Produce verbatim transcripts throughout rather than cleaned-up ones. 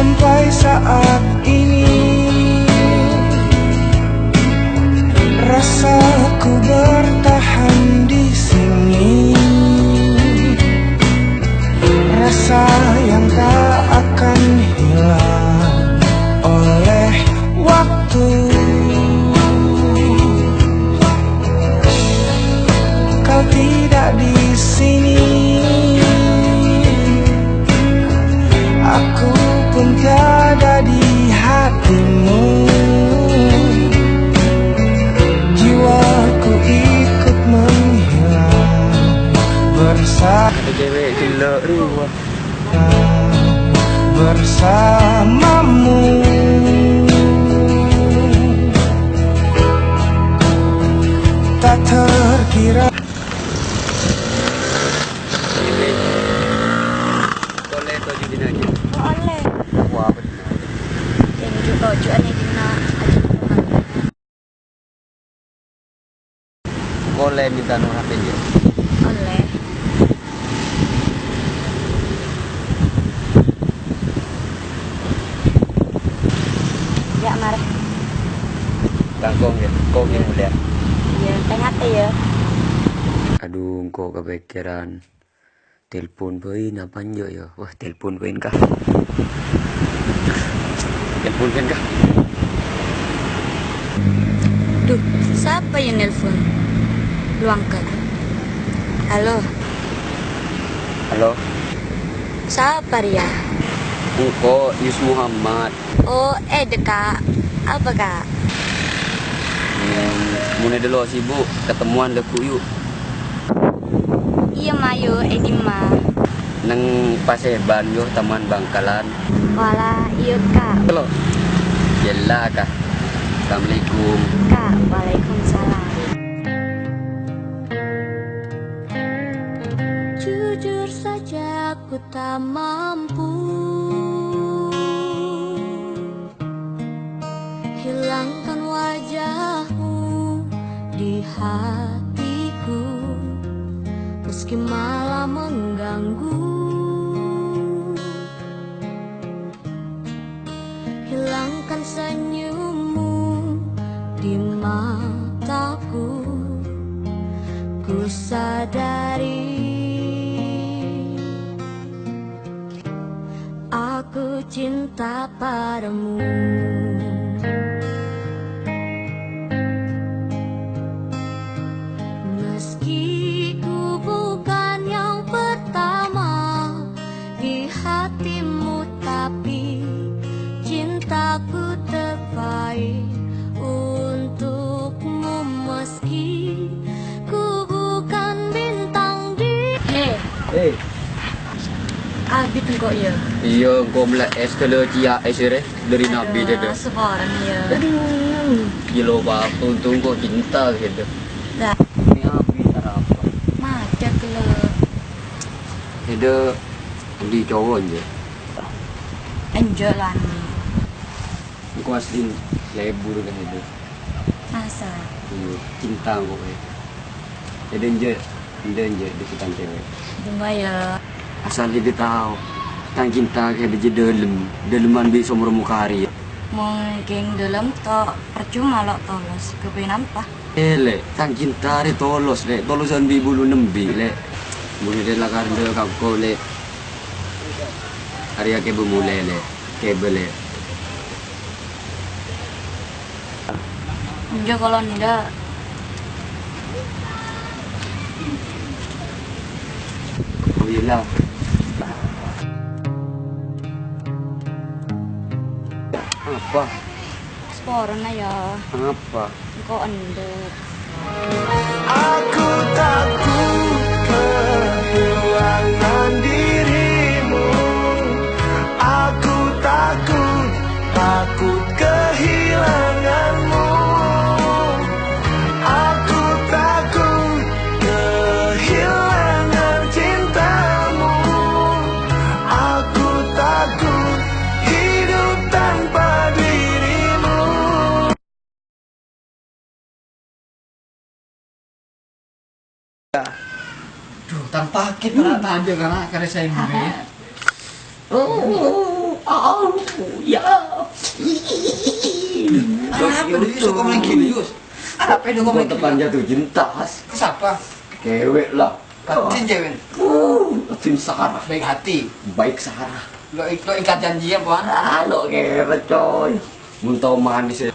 Sampai saat ini, rasaku bertahan di sini. Rasa yang tak akan hilang oleh waktu. Kau tidak di sini, aku pun tiada di hatimu. Jiwaku ikut menghilang bersama. Ada cewek gila, ruwet. Bersamamu. Tak terkira. Ollè toju' dina'an. Ollè. Wah, bhender. Yâ, toju' anè dinna'. Engko' ollè minta nomer H P, yâ? Ollè. Yâ, marè. Langkong, yâ. Kok ghi' molèya? Iyâ, tè-ngatè, yâ. Adu, engko' kapèkkèran. Telpon bhâi napa enjâ', yâ? Wah, telpon bhâi kah? Telpon bhâi kah? Duh, sapa yâ nelpon? Lu angkat. Halo. Halo. Sapa rèya? Engko' Yus Muhammad. Oh, èdhâ', Kak. Apa, Kak? Hmm, mon è dâlâ sibuk, ketemuan lagghu', yu. Iyâ, mayu, è dimma? Neng Pasèban, yu, taman Bangkalan. Wala, iyâ, Kak. Halo. Yella, Kak. Assalamualaikum. Kak, waalaikumsalam. Jujur saja, ku tak mampu hilangkan wajahmu di hatiku, meski malah mengganggu. Hilangkan senyummu di mataku. Ku sadari aku cinta padamu. Meski ku bukan yang pertama di hatimu, tapi cintaku terbaik untukmu. Meski ku bukan bintang di... Eh. Eh. Abit engko' yâ? Iyâ, engko' mellè es dâlâ ciya' es rè dâri Nabi. Aduh, dâdâ. Saporana yâ. Aduh. Gila, Pak. Untung engko' cinta gitu. Lah. Ini abit arapa? Macet lho. Dâdâ, andi' cowo, enjâ'? Enjâ' lho, Andi. Engko' asli lebur kan itu. Masa? Iyâ, cinta engko' è. Jadi enjâ', enjâ', enjâ' deketan cewek. Cuma yâ. Asal dâdâ tao, tang cinta kè bâjâ dâlem, dâlemman bi' somor mokari. Mon kèng dâlem to', parcoma lo' tolos, kèbâ nampa. Eh, Lè', tang cinta rè tolos, Lè'. Tolosan bi' bulu nembi', Lè'. Bune rè la karendhâ ka engko', Lè'. Arèya kèbâ molè, Lè'. Kèbâ, Lè'. Enjâ' kalo endâ'. Oh, iyâ la. Apa? Saporana yâ. Apa? Engko' endâ'. Aku takut kehilangan dirimu. Aku takut, takut kehilanganmu. Aku takut kehilangan cintamu. Aku takut hidup tanpa dirimu. Duh, tang pake pala tadâ' kana' karè saèngghâ. Oh, Oh, ya. Arapa, Yus? Kok main gini, Yus? Arapa, Yus? Kok tepan jatuh cinta, Has? Ke sapa? Cewek lah. Raddhin cewek. Uh, Raddhin Sarah. Baik hati. Baik Sarah. Lo ik-, lo ikat janji ya, Puan? Ah, lo kere, coy. Mun tau manis ya.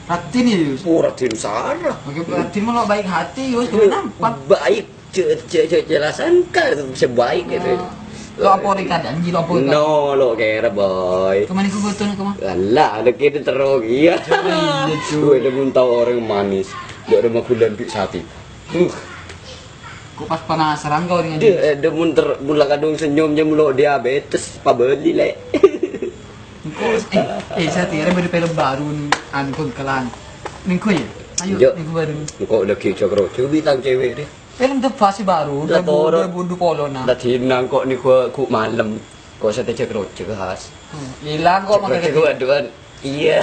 Raddhin ya, Yus? Oh, Raddhin Sarah. Oke, Raddhin mah lo baik hati, Yus. Cuma nampak. Baik. Ce-, ce-, ce-, jelasan kan sebaik gitu. Ah. Lo apa ikat janji, lo apa ikat? No, lo kere, boy. Kemana gue betul, kemana? Alah, ada kiri terus, iya. Iya, cuy. Gue udah mun tau orang manis. Gak ada makulan duit sati. Uh. Kok pas penasaran kau dengan dia? Dia, eh, dia mun ter-, mun la kadung senyum, dia mulo diabetes, pabeli, Lek. Engko', eh, eh, saya tiada beli film baru nih, anu, Bengkelan. Minggu ya? Ayo, Yo. Minggu baru. Engko' lagi cokro, cobi tang cewek deh. Film The Fast baru, Lah, dua ribu, toro. Dua ribu dua puluh, nah. Tadi nang kok nih gua, gua malam. Kok saya tejak roja, Has. Hmm, hilang kok makan Cek roja, gua, aduan. Iya.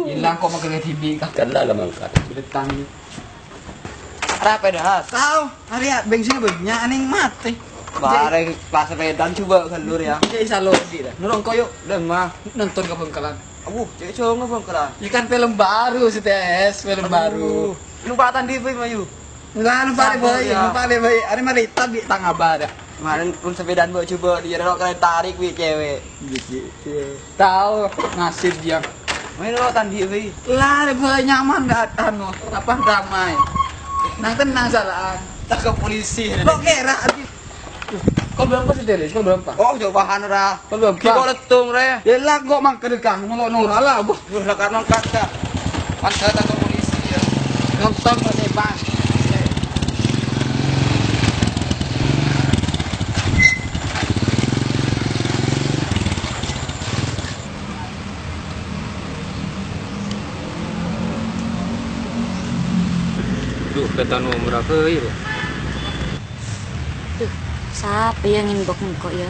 Hilang kok makan dibi, kah? Kan lah, lah mangkat. Betang. Rape dah, Has? Tau, hari ya, bensinnya banyak, aneh mati. Bareng pas sepedaan coba galur ya. Jadi salo di dah. Nurung koyo, dah mah. Nonton ke Bengkelan. Aduh, cek songo Bengkelan. Ikan film baru sih, Tes, film baru. Aduh, lupa tadi, Boy, Mayu. Enggak, lupa deh, Sabar, Boy. Ya. Lupa deh, Boy. Hari mari tabi tang abah dah. Kemarin pun sepedaan bawa coba, dia rok keren tarik, Wi, cewek. Gitu. Tahu nasib dia. Main lo tadi, Wi. Lah, Boy, nyaman, nggak anu, apa, damai. Nang tenang salah. Tak ke polisi. Kok kira, aduh. Kok berapa sih, Delis? Kok berapa? Oh, cobahan ora. Kok berapa? Kok letung, Re. Ya lah, kok mangkat, Kang? Mau nora lah, Bu. Duh, lah, kan mangkat, Kak. Pas saya tak ke polisi, ya. Nonton, Pak, nih, Pak. Duh, kata nomor apa ya, Pak? Duh, sapa ya nginbox engko' ya?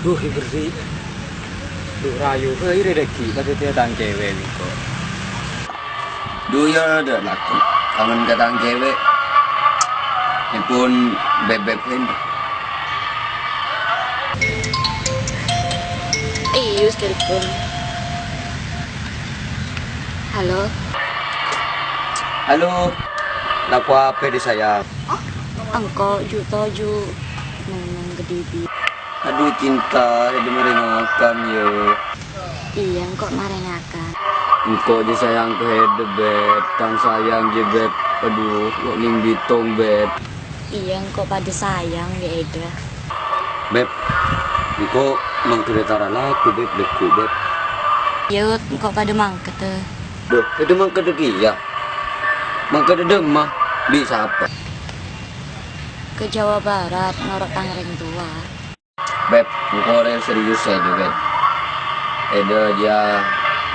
Duh, iberri'. Duh, rayu, hei, reregi, kadaddiya tang cewek engko'. Duh, ya, ada laku. Kangen ka tang cewek. Ipun beb-beb hen. Iyo, telepon. Halo. Halo. Laku apa di saya? Engko' ju' toju' neng-neng kadibi'. Aduh, cinta, eda marengakan, ya. Iya, engko' marengakan. Engko' je sayang ka eda, Beb. Tang sayang je, Beb. Aduh, kok ning bitong, Beb. Iya, engko' padha sayang, ya, eda. Beb, engko' mangkada tara laku, Beb, laku, Beb. Iya, engko' padha mangkada. Duh, eda mangkada kiya. Mangkada dâmma, bi' sapa? Ke Jawa Barat, noro' tang rèng towa. Beb, engko' rè serius eda, Beb. Eda jâ,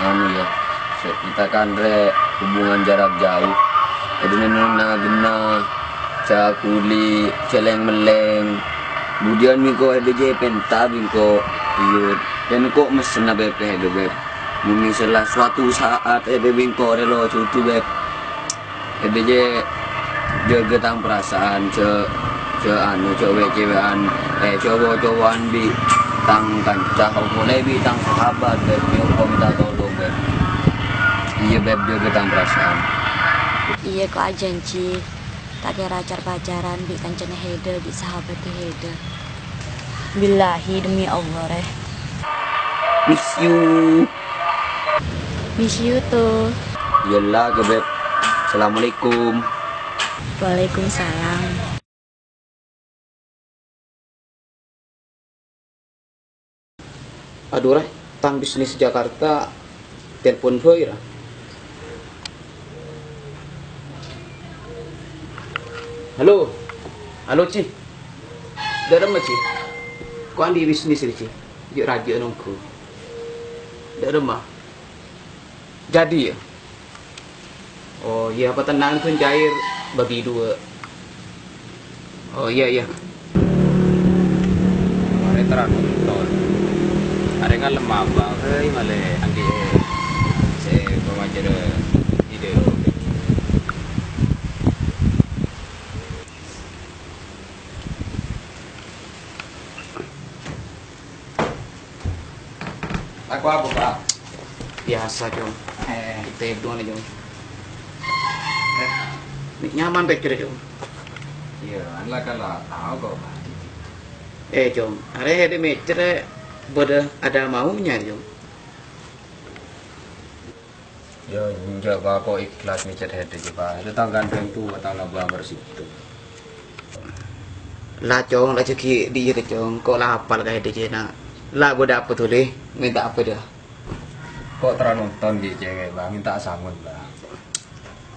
anu, ya, se-, katakan rè hubungan jarak jauh. Eda neng-neng na-, ghenna, jâ kuli, jâ lèng-mellèng. Budiyân bi' engko' eda jâ pènta bi' engko', iyâ. Bân engko' messenna, Beb, eda, Beb. Mon sella suatu saat eda bi' engko' rè lo cucu, Beb. Eda jâ jâgâ tang perasaan, jâ, jâ anu, jâ wè'-cèwè'an, eh, jâ wo-cowo'an bi' tang kanca, opo polè bi' tang sahabat, Beb, bi' engko' minta tolong, Beb. Iyâ, Beb, jâgâ tang perasaan. Iyâ, ko' ajhânjhi, ta' kèra car-pacaran bi' kancana eda, bi' sahabatta eda. Billahi, demi Allah, rè. Miss you. Miss you too. Yella, Beb. Assalamualaikum. Waalaikumsalam. Aduh, rè, tang bisnis Jakarta telpon bhâi, ra. Halo. Halo, Ci. Dâ' remma, Ci? Ko' andi' bisnis rè, Ci. Jâ' rajâ nongghu. Dâ' remma? Jadi, ya? Oh, iyâ, apa tenang, ghun cair bagi dua. Oh, iyâ, iyâ. Marè terang nonton. Arè ngalem apa, hei, malè andi'è sè pamajârâ ide. Lako apa, Pak? Biasa, Cong. Eh. Tèdung, Cong. Eh. Nyaman pèkkèr, Cong. Iyâ, kan la, kan la tao kok, Pak. Eh, Cong, arè dhi' mècèrè bâdâ ada maunya, Cong. Yâ, enjâ', Pak, kok ikhlas mècèr hèdhâ jiyâ, Pak. Itu tangghâna bhândhu, tangghâna bâ' bersih itu. La, Cong, la jâghi' dhi' iyâ, Cong. Kok la apal ka hèdhâ jiyâ, na'? La bâdâ apa dhuli? Mènta apa, dâ? Kok terro nonton ghi' cewek, Pak? Mènta sangon, Pak.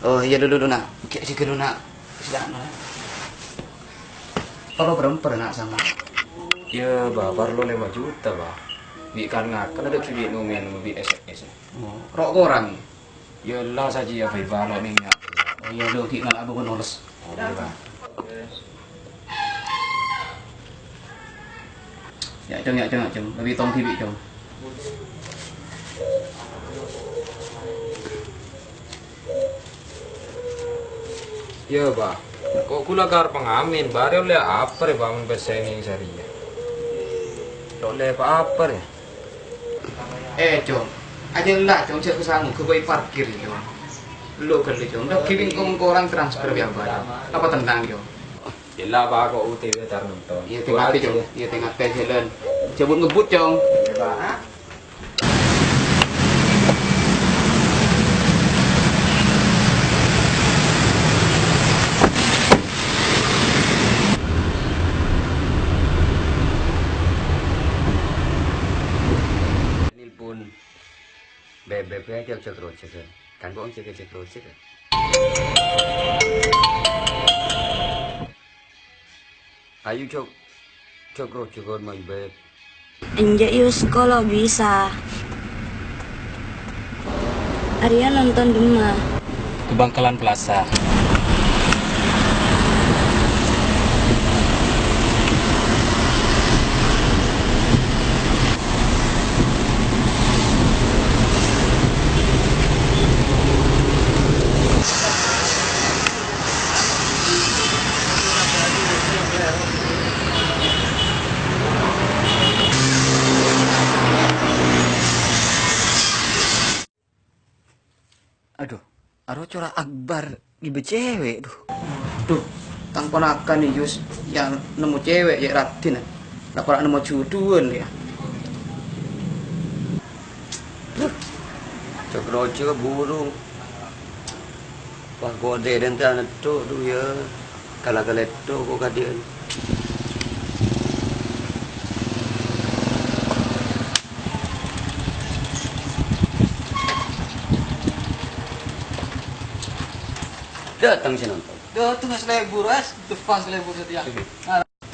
Oh, iyâ, lu, lu, lu, na'. Ghi' jâgâ, lu, na'. Sila, na'. Parlo beremper, na', sama. Yâ, Pak, parlo lèma juta, Pak. Bi' kan ngakan ada ghi' bi' nongen, bi' S M S. Oh, ro' korang. Yâ, la sajiyâ, Pak, lo' nèng, yâ. Oh, iyâ, lo' ghi' ngala' buku noles. Oh, iyâ, Pak. Yâ, Cong, yâ, Cong, yâ, Cong. Lebbi tong dhibi', Cong. Yâ, Pak. Kok ghulâ karep ngamin, Pak, arè ollè apa rè, Pak, mon pèssèna sarèya? Lo' ollè pa-apa rè? Eh, Cong. Ajâ la, Cong, jâ' kasangu, ghâbây parkir, Cong. Lo' ghâllu, Cong. Dâggi' bingko-bingko orèng transfer bi' abâ', Cong. Apa tenang, Cong? Yâ la, Pak, kok U T W tar nonton. Iyâ, tè-ngatè, Cong. Iyâ, tè-ngatè jhâlân. Jhâ' bu-, ngebbut, Cong. Iyâ, Pak. Nelpon. Beb, beb, beb, cek, cek, cek, cek. Kan kok cek, cek, cek, cek. Ayo, cok. Cok, cok, cok, main, beb. Enjâ', Yus, kok lo' bisa. Arèya nonton dimma? Ka Bangkalan Plaza. Adhu, aro cora' Akbar ngibâ cewek, dhu. Dhu, tang ponakan nè, Yus, yâ nemmo cewek, yâ raddhin. La pora nemmo jhudhuwân, yâ. Cok roco burung. Wah, kode dan tanetto, dhu, yâ. Kala-kaletto ko kadiyan. Dâteng sè nonton. Dâteng, Mas, lebur, Mas. Depan lebur satèya.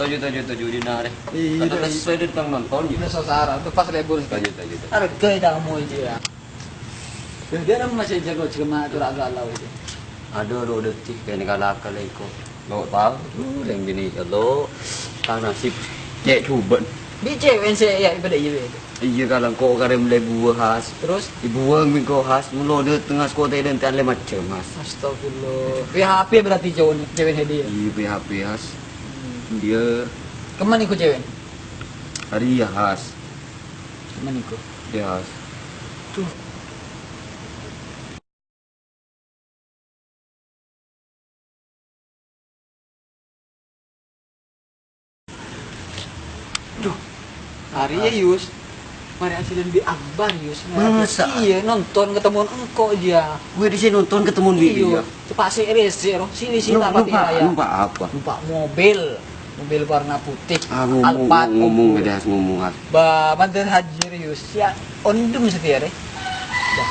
Toju, toju, toju, dina arè. Iyâ, kata iyâ. Sesuai dengan nonton, gitu. Udah sasara, depan lebur. Toju, toju, toju. Arga tamu aja, ya. Dia kan masih jago cuma curah galau itu. Adhu, lo' dâddhi kènè kala-kala iko. Lo' tao, lo' rèng binè' lo' tang nasib. Cè' jhubâ'. Bi' cewek sè ya ibadah iya itu. Iyâ, kala engko' karè mellè buwâ, Has. Terus? Ibuwâng bi' engko', Has. Molo dâteng, Has, kote dântè' allè macem, Has. Astagfirullah. P H P berarti cowok cewek hadiah. Iyâ, P H P, Has. Hmm. Iyâ. Kemana iko cewek? Arèya, Has. Kemana iko? Iyâ, Has. Tuh. Duh, arèya, Yus. Marè ajhâlân bi' Akbar, Yus. Masa? Iyâ, nonton ketemuan engko' jiyâ. Gue di sini nonton ketemuan bi' Iyâ. Dia. Cepak sik rèsik, roh. Sini, sini, Num-, tak pati numpak, raya. Numpak apa? Numpak mobil. Mobil warna putih. Ah, ngomong, Alphard ngomong, Ombu. Beda ngomong, ah. Ba, mandhâr hajir, Yus. Ya, ondhem satèya, rè. Dah.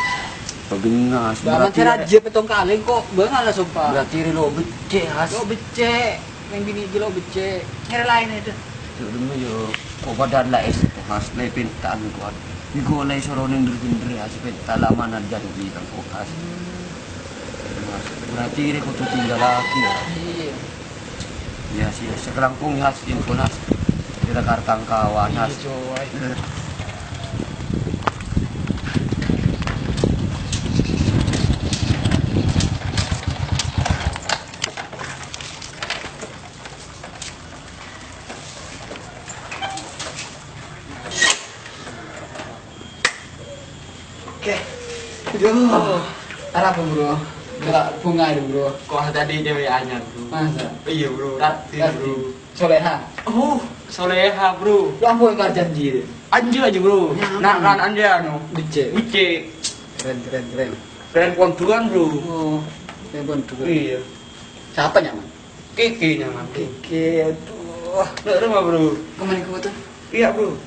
Bagengas, Ba, berarti mandhâr rè- hajir pèttong kalè kok. Bângal la, sompa. Berarti rè lo' beccè', Has. Lo' beccè'. Neng binè' ghi' lo' beccè'. Nyarè laèn, dâ. Yo, dulu yo. Kok padahal la es itu, Has. Lè pènta'an kuat. Iku oleh soro neng dher-bhendher, Has. Pènta' la mana janji kang kok, Has. Hmm. Berarti rè kodhu tinggal lagi, ya? Iyâ. Iyâ, sih, sakalangkong, Has, info, Has. Kira kartang kawan, Has. Iyâ, coy. Oke. Aduh. Arapa, Bro? Kala' bhunga itu, Bro. Kok tadi cewek anyar, Bro? Masa? Iya, Bro. Rati, Rati. Bro. Soleha? Oh, soleha, Bro. Lu ampon kar janji itu. Anjir aja, Bro. Ya, nak ampon. Kan anjir anu. Becek. Becek. Keren, keren, keren. Keren konduan, Bro. Oh, keren konduan. Iya. Siapa nyaman? Kiki nyaman, Bro. Kiki, aduh. Nak rumah, Bro. Kemana kamu tuh? Iya, Bro.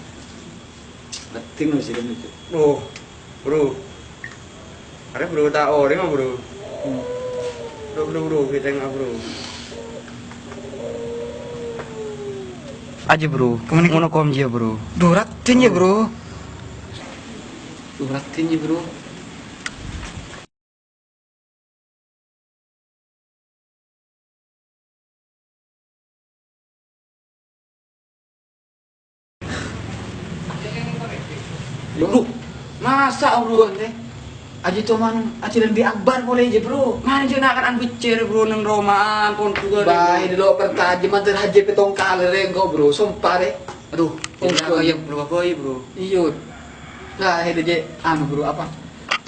Ngerti no sih kan itu. Loh, Bro. Arè, Bro, ta' orèng, Bro. Hmm. Bro, Bro, Bro, kita nggak, Bro. Aja, Bro. Kemana? Ngono kom jiyâ, Bro. Duh, ratin ya, Bro. Duh, ratin ya, Bro. Loh, masa, Bro, ente? Aji toman, aji lebih akbar mulai aja, Bro. Mana aja nak kan becek, Bro, neng romaan, pon juga, Bro. Bae, dulu pertajem, mantar haji petong kali, rengko, Bro. Sumpah, deh. Aduh, pon juga. Iya, Bro, apa ya, Bro? Iya. Lah, itu je, anu, Bro, apa?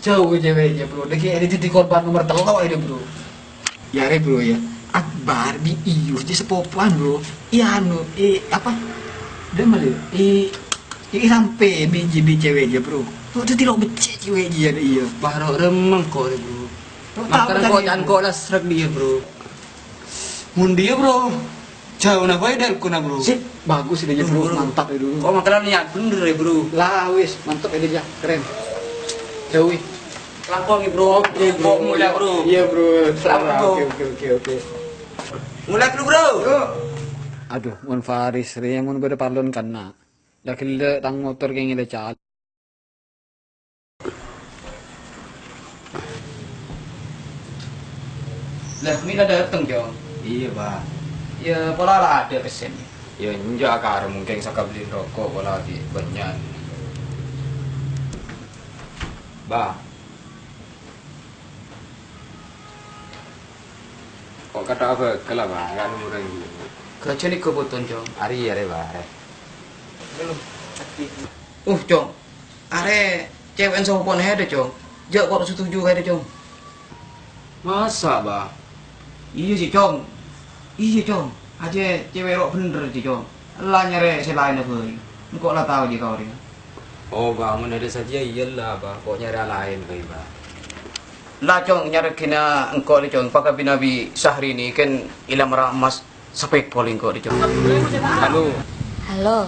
Jauh ceweknya, Bro. Dia kayak ada jadi korban nomor telok ini, Bro. Ya, arè, Bro, ya. Akbar bi' Iyus jiyâ sepopowan, Bro. Iya, anu, eh, apa? Dia malah, eh, eh, sampai bi', bi' cewek jiyâ, Bro. Lo tadi lo becek cewek jiyâ, iya. Bâ, ro' remmeng kok, Bro. Lo tahu. Makanya tadi, kok Bro. Jangan kok lah srek dia, Bro. Mun dia, Bro. Jauh nah, bae, dalkona, Bro. Sip, bagus dia, Bro. Bro. Mantap ya, Bro. Kok makan niat bener ya, Bro? Lah, wis, mantap ya, dia. Keren. Jauh, wis. Langkong, Bro. Oke, Bro. Mulai, Bro. Iya, Bro. Selamat, Bro. Oke, oke, oke, oke. Mulai dulu, Bro. Yuk. Aduh, mon Faris, rè, mon bâdâ parlon kana. Lah ghellâ' tang motor kèngèng lè cal. Lah, Mina dâteng, Cong? Iyâ, Bâ. Yâ, pola la adâ' pèssèna. Yâ, enjâ', karo mungkin sakabellin roko' pola ghi' bânnya'. Bâ. Kok kathok abâkal, Bâ? Kan urang ghi'. Ghâjâ nèko bhuto, Cong. Arè, arè, Bâ, arè. Belum. Uh, Cong. Arè cewek sapopowan hèdâ, Cong. Jâ' kok setuju hèdâ, Cong. Masa, Bâ? Iyâ, sih, Cong. Iyâ, Cong. Ajjhâ cewek ro' bhender, sih, Cong. La nyarè sè laènna bhâi. Engko' la tao jiyâ ka orèng. Oh, Bâ, mon hèdâ sajjhiyâ iyâ la, Bâ. Kok nyarè laèn bhâi, Bâ. La, Cong, nyarè ghina engko' lè, Cong. Pakabina bi' Syahrini kèng ila mara emmas. Sapè polè engko' dhi, Cong. Halo. Halo.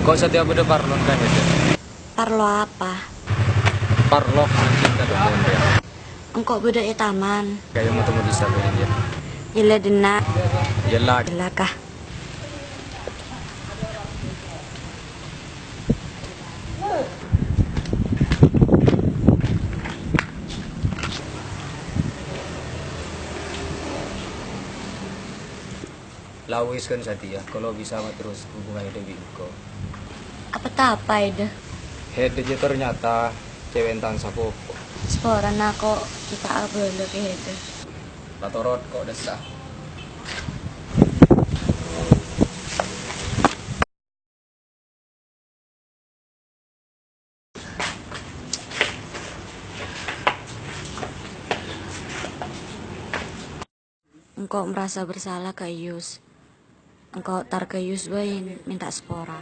Kok satèya bâdâ parlo, Teh, ya? Parlo apa? Parlo, cinta dulu, ya. Engko' bâdâ è taman. Kayak mau temu di sana, ya. Yella, denna'. Yella. Yella, kah? La wis kan satèya, kalo bisa materros hubungan hèdâ bi' engko'. Apa ta' apa, Eda? Hèdâ jiyâ ternyata cewek tang sapopo. Saporana ko' kita abâlâ ka Eda. La torot ko' dessa. Engko' merasa bersalah ka Iyus. Engko' tar ka Iyus bhâi mènta sapora.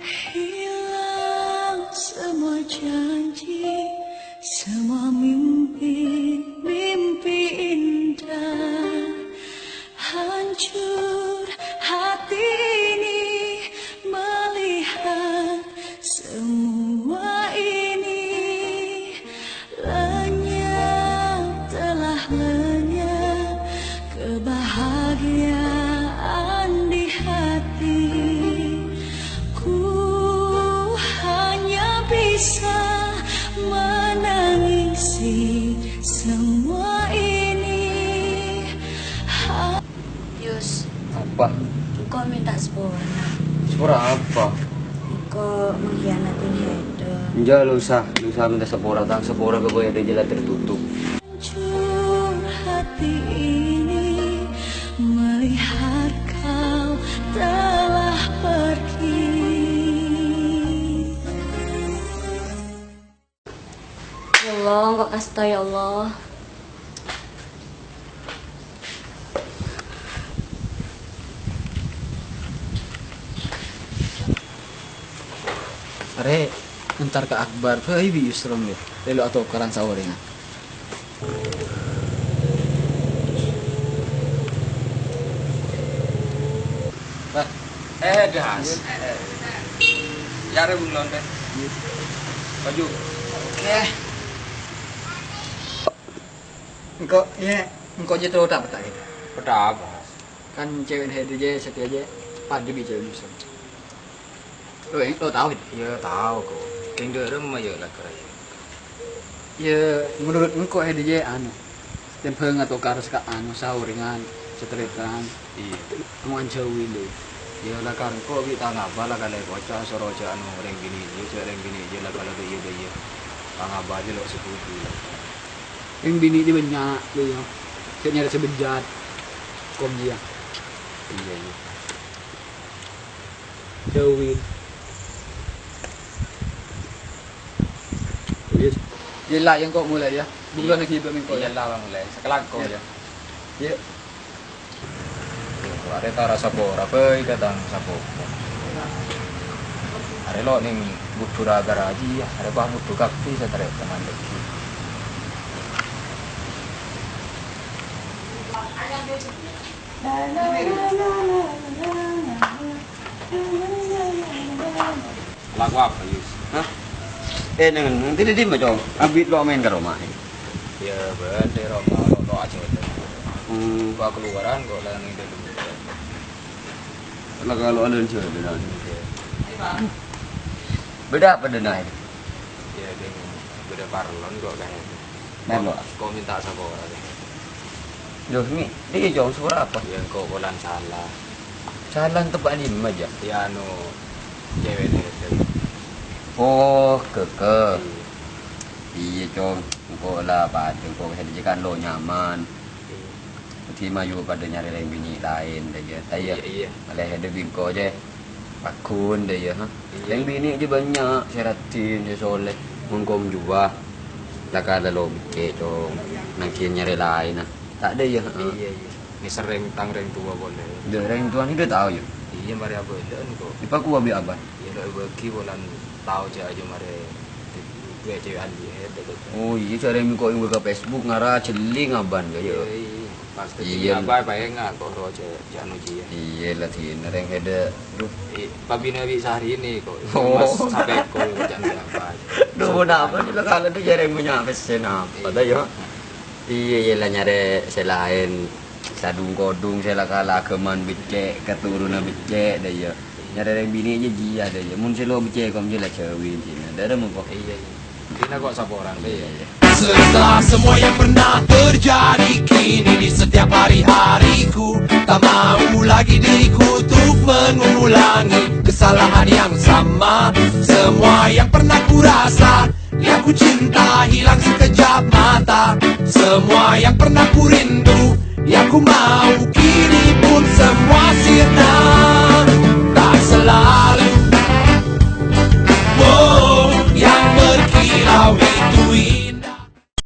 Hilang semua janji, semua mimpi, mimpi indah. Hancur hati ini melihat semua ini. Lenyap, telah lenyap kebahagiaan di hati. Ku hanya bisa menangisi semua Engko' mènta sapora. Sapora apa? Engko' mengkhianati Hedi. Enjâ', lo' osa, lo' osa mènta sapora, tang sapora ka bâ'na jhâ' la tertutup. Hancur hati ini melihat kau telah pergi. Ya Allah, engko' kasta, ya Allah. Arè, entar ka Akbar, bhâi bi' Yusron, yâ. Lèlo' atokaran saorèngan. Bah, eh, Das. Ya, arè bunglon, deh. Baju. Oke. Engko', iyâ, engko' jhâ' terro ta' pètta', gitu. Pètta' apa? Kan cèwèna Hedi jhâ' satèya jhâ' padâ bi' cèwèna Yusron. Lo, lo tao, Hedi? Iyâ, tao, kok. Kèng dâ' remma, yâ, la kèra. Iyâ, menurut engko', Hedi, jhâ' anu, tèmbhâng atokar sè ka anu, saorèngan, satarètan. Iyâ. Anu, anjhâuwi, lè. Iyâ, la kèra engko' bi' tang abah la kalè koca' soro jhâ' anu rèng binè', iyâ, jhâ' rèng binè' jhâ' la kalè iyâ, iyâ. Tang abah jhâ' lo' setuju, la. Rèng binè' jhâ' bânnya', lè, yâ. Jhâ' nyarè sè bejjat. Kom, iyâ. Iyâ, iyâ. Jhâuwi. Wis. Iyâ la, yâ, engko' mulai, yâ. Bunglon lagi bâ' mèngko', iyâ, yâ. La, la, mulai. Sakalangkong, yâ. Iyâ. Arè ta' rasa pora, bhâi ka tang sapopo. Arè lo' nèng budhu ra-, garaji, yâ. Arè pas budhu kabbhi satarètan lagi. Lako apa, Yus? Hah? Eh, neng, neng, tadi di mana, Cong? Abit lo main ke rumah. Ya, bâdâ roma, lo, lo aja. Hmm. Gua keluaran kok, lah, neng, dalam. Lah, kalau ada yang jual, bilang. Iya. Bâdâ apa, Denai? Ya, deng, bâdâ parlon kok, kayaknya. Mèlo. Kok mènta sapora, deh? Loh, mi, iyâ, Cong, sapora apa? Ya, engko' polana sala. Sala teppa'na dimma, jâ? Ya, anu, cewek itu. Oh, Keke. Iya. Iyâ, Cong, engko' la padâ, engko' sè dhâjâ kan lo' nyaman. Iya. Dhâddhi mayu padâ nyarè rèng binè' laèn, dhâjâ. Iyâ, iyâ. Malè dhâddhi bingko, jâ. Paggun, dâ, iyâ, ha? Iyâ. Rèng binè' jâ bânnya' sè rajin, sè soleh. Mon kom jhuwa. La kala lo' beccè', Cong. Nangkèn nyarè laènna. Ta' dâ, iyâ, ha? Iyâ, iyâ. Nèser rèng, tang rèng towa polè. Dâ, rèng towa nèka tao, yâ? Iyâ, marè abâlâ'ân, kok. Èpakowa bi' abâ? Iyâ, lo' èbâgi polana tao jâ' ayo marè cewek-cewekan, iyâ, dâ, dâ. Oh, iyâ, jârèya mèngko' èngghâ ka Facebook, ngara jhelling abâ, yâ? Iyâ, iyâ. Pas dhâddhi apa, apa enga' kok ro jâ-, jâ' anu jiyâ. Iyâ, la dinna rèng èdâ'. Duh. I-, pabina bi' Syahrini kok. Oh. Mas sampe kok jâ' anu apa. Duh, napa sih la kala tu jârèya punya pesen apa ta, yâ? Iyâ, iyâ, la nyarè sè laèn. Sadhung-kodhung sè la kala aghâman beccè', katurunan beccè', dâ, iyâ. Nyarè rèng binè' jâ jiyâ, dâ, iyâ. Mon sè lo' beccè' kom jâ la jâwin, dinna. Dârâ mongko. Iyâ, iyâ. Dina kok saporana, dâ, iyâ. Setelah semua yang pernah terjadi kini di setiap hari-hariku, tak mau lagi diriku untuk mengulangi kesalahan yang sama. Semua yang pernah kurasa, yang ku cinta hilang sekejap mata. Semua yang pernah ku rindu, yang ku mau kini pun semua sirna.